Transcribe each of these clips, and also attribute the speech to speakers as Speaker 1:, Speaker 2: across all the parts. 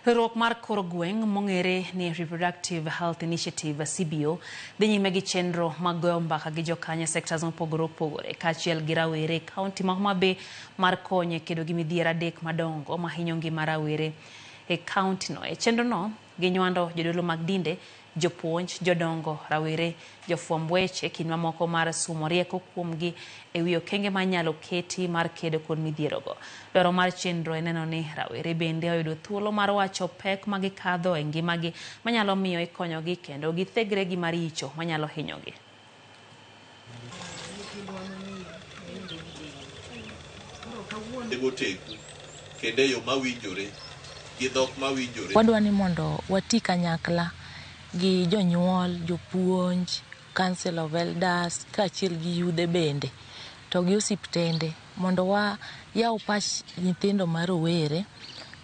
Speaker 1: Riwruok mar kor gweng' mong'ere ni Reproductive Health Initiative CBO dhi nyime gi chenro mag goyo mbaka gi jokanyo e sectors mopogore opogore kaachiel gi rawere e kaunti ma Homa Bay mar konyo e kedo gi midhiero adek madongo mahinyo ngima rawere e kaunti no. E chenro no ginywando jodolo mag dinde, jopuonj, jodongo, rawere, jofwamb weche kind mamoko mar sumo rieko kuomgi e wi okenge manyalo keti mar kedo kod midhierogo. Dwaro mar chenro en neno ni rawere bende oyudo thuolo mar wacho pek ma gikadho e ngimagi manyalo miyo ikonyogi kendo githegre gi maricho manyalo hinyogi.
Speaker 2: Goteku kendo e yo mawinjore gi dhok mawinjore.
Speaker 3: Wadwa ni mondo wati kanyakla gi jonyuol, jopuonj, council of elders kaachiel gi yudhe bende to gi osiptende mondo wayaw pach nyithindo ma rowere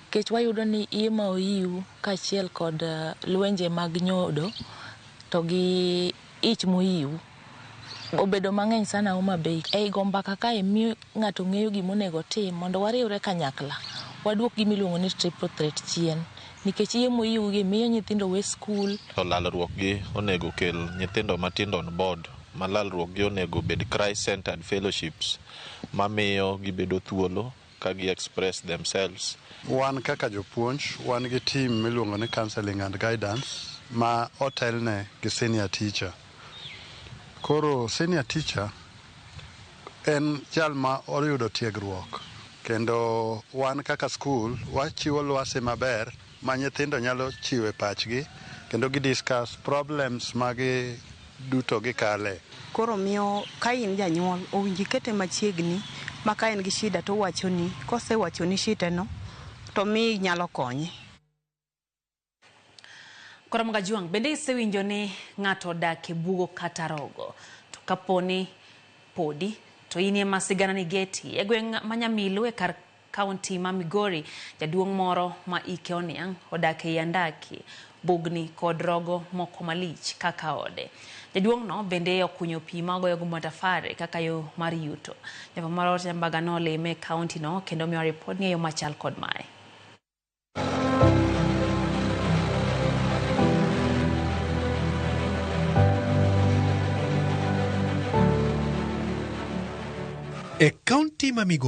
Speaker 3: nikech wayudo ni iye ma oiw kaachiel kod lwenje mag nyodo to gi ich moiw obedo mang'eny sana Homa Bay. Ei go mbaka kae miyo ng'ato ng'eyo gimonego otim mondo wariwre kanyakla waduok gimiluongo ni triple threat chien nikech iye moiw gi miyo nyithindo we skul.
Speaker 2: To lalruok gi onego kel nyithindo matindo on board ma lalruok gi onego bed Christ centered fellowships mamiyo gibedo thuolo ka gi express themselves.
Speaker 4: Wan kaka jopuonj wan gi team miluongo ni counseling and guidance ma otelne gi senior teacher. Koro senior teacher en jal ma oyudo tiegruok kendo wan kaka skul wachiwo lwasi maber ma nyithindo nyalo chiwe pachgi kendo gi discuss problems magi duto gikale.
Speaker 5: Koro miyo ka in janyuol owinjo ikete machiegni ma ka en gi shida to owachoni, kosewachoni shiteno to mi nyalo konye.
Speaker 1: Koro Magajuang, bende isewinjo ni ng'ato odak e bugo kata rogo? To kaponi podi, to in ema sigana ni geti. E gweng' ma Nyamilu e kar kaunti ma Migori, jaduong' moro ma ike oniang' odak ei andaki, bugni kod rogo moko malich kaka ode. Jaduong' no bende okunyo pi ma ogoyogo matafare kaka yo mar yuto. Jafwambo mar Ote Mbaga nolime e kaunti no kendo miyo ripod ni e yo machal kod mae.
Speaker 6: E kaunti ma Migori.